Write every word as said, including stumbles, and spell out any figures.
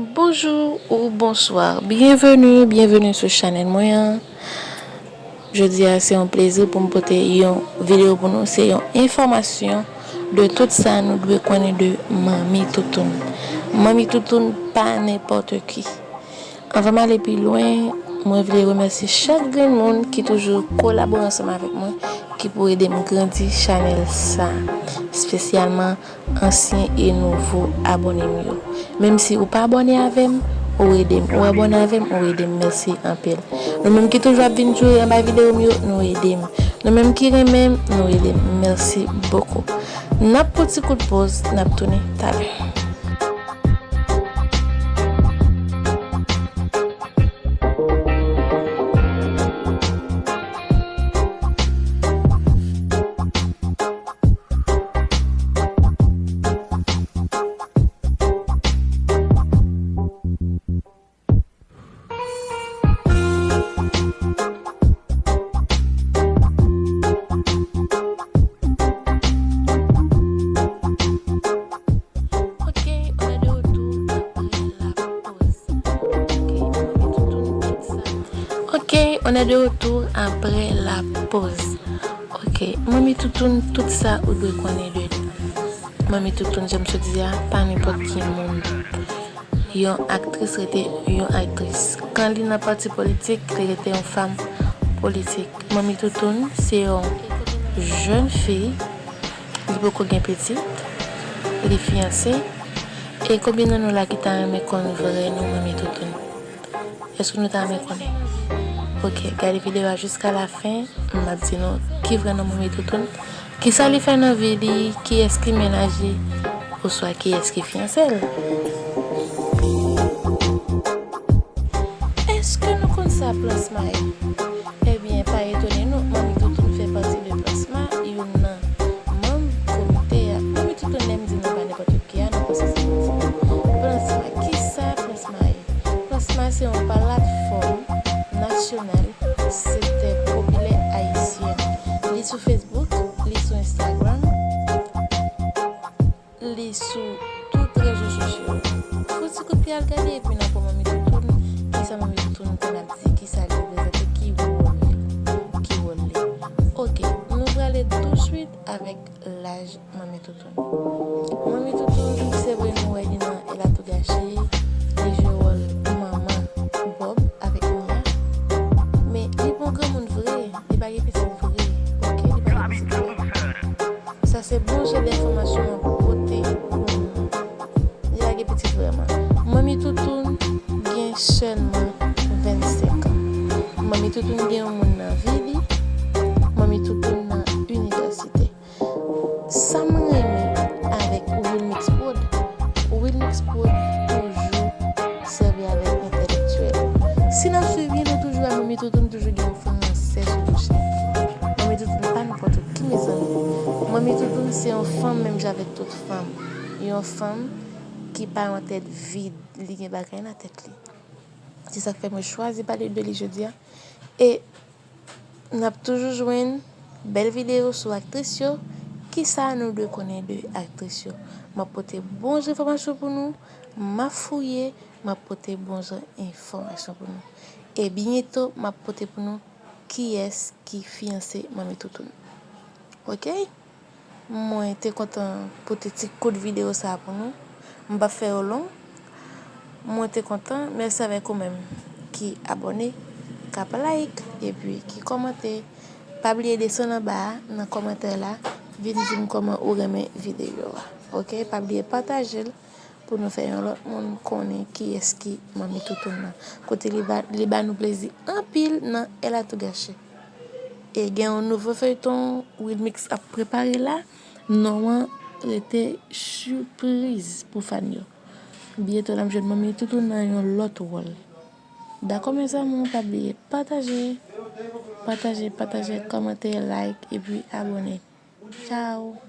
Bonjou ou bonswa, byenveni, byenveni sou chanèl mwen an. Jodi a se yon plezi pou m pote yon videyo pou nou, se yon enfòmasyon de tout sa nou dwe konnen de Manmi Toutoun. Manmi Toutoun pa nenpòt ki. Anvan m ale pi lwen, mwen vle remèsye chak grenn moun ki toujou kolabore ansanm avèk mwen, ki pou ede m grandi chanèl sa, espesyalman ansyen e nouvo abòne m yo. Menm si ou pa abòne avè m, ou ede m. Ou abòne avè m, ou ede m. Mèsi anpil. Nou menm ki toujou ap vin joure anba videyo m yo, nou ede m. Nou menm ki renmen m, nou ede m. Mèsi bokou. N ap pran ti kout poz, n ap tounen talè. Ok, on est de retour après la pause. Ok, Manmi Toutoun, tout sa. Ok, on est de retour après la pause. Ok, Manmi Toutoun, tout sa ou dwe konnen de Manmi Toutoun, jan m sot di a, pa nenpòt ki moun. Yon aktris rete yon aktris. Kan li nan pati politik, li rete yon fanm politik. Manmi Toutoun se yon jèn fi, li poko gen pitit, li fiyanse. E konbyen nan nou la ki ta renmen konn vrè non Manmi Toutoun? Èske nou ta renmen konnen? Ok, gade videyo a jiska la fen, m ap di nou ki vrè non Manmi Toutoun, kisa li fè nan vi li, kiyès ki mennaj li, oswa kiyès ki fiyanse l. Èske nou konn sa Plansma ye? Ebyen, pa etone nou, Manmi Toutoun fè pati de Plansma, youn nan manm komite a. Manmi Toutoun, lè m di nou pa nenpòt ki a, nou panse se manti. Plansma, kisa Plansma ye? Plansma se yon platfòm nasyonal sektè popilè ayisyen. Li sou Facebook, li sou Instagram, li sou tout rezo sosyo. Fon ti kout pye al gade epi n ap wè Manmi Toutoun, kisa Manmi Toutoun konn ap di, kisa li reprezante, ki wòl li, ki wòl li. Ok, nou prale touswit avèk laj Manmi Toutoun. Manmi Toutoun, se vre nou wè li nan Ela Tou Gache, li jwe wòl manman Bob avèk Mia. Men li pa yon granmoun vre, li pa gen pitit vre, ok, li pa gen pitit vre. Sa se bon jan de enfòmasyon mwen pote pou nou. Li pa gen pitit vrèman. Manmi Toutoun gen sèlman vennsenk an. Manmi Toutoun gen yon moun nan vi li. Manmi Toutoun nan inivèsite. Sa m renmen avèk Wilmix Prod, Wilmix Prod toujou sèvi avèk entèlektyèl. Si n ap swiv byen, nou toujou wè Manmi Toutoun toujou gen yon fransè sou bouch li. Manmi Toutoun pa nenpòt ki, mezanmi. Manmi Toutoun se yon fanm menm jan avèk tout fanm. Yon fanm ki pa yon tèt vid, li gen bagay nan tèt li. Se sa k fè mwen chwazi pale de li jodi a. E n ap toujou jwenn bèl videyo sou aktris yo. Kisa nou dwe konnen de aktris yo? M ap pote bon jan enfòmasyon pou nou. M ap fouye, m ap pote bon jan enfòmasyon pou nou. E byento, m ap pote pou nou kiyès ki fiyanse Manmi Toutoun. Ok? Mwen te kontan pote ti kout videyo sa a pou nou. M p ap fè yo long. Mwen te kontan. Mèsi avèk ou menm ki abòne, k ap like, epi ki kòmante. Pa bliye desann anba a, nan kòmantè la, vin di m kòman ou renmen videyo a. Ok? Pa bliye pataje l pou nou fè yon lòt moun konnen kiyès ki Manmi Toutoun nan. Kote li ba, li ba nou plezi anpil nan Ela Tou Gache. E gen yon nouvo feyton Wilmix ap prepare la. Non an rete sipriz pou fan yo. Byento n ap jwenn Manmi Toutoun nan yon lòt wòl. Dakò, mes amours, pa bliye pataje, pataje, pataje, kòmante, like, epi abòne. Tchao!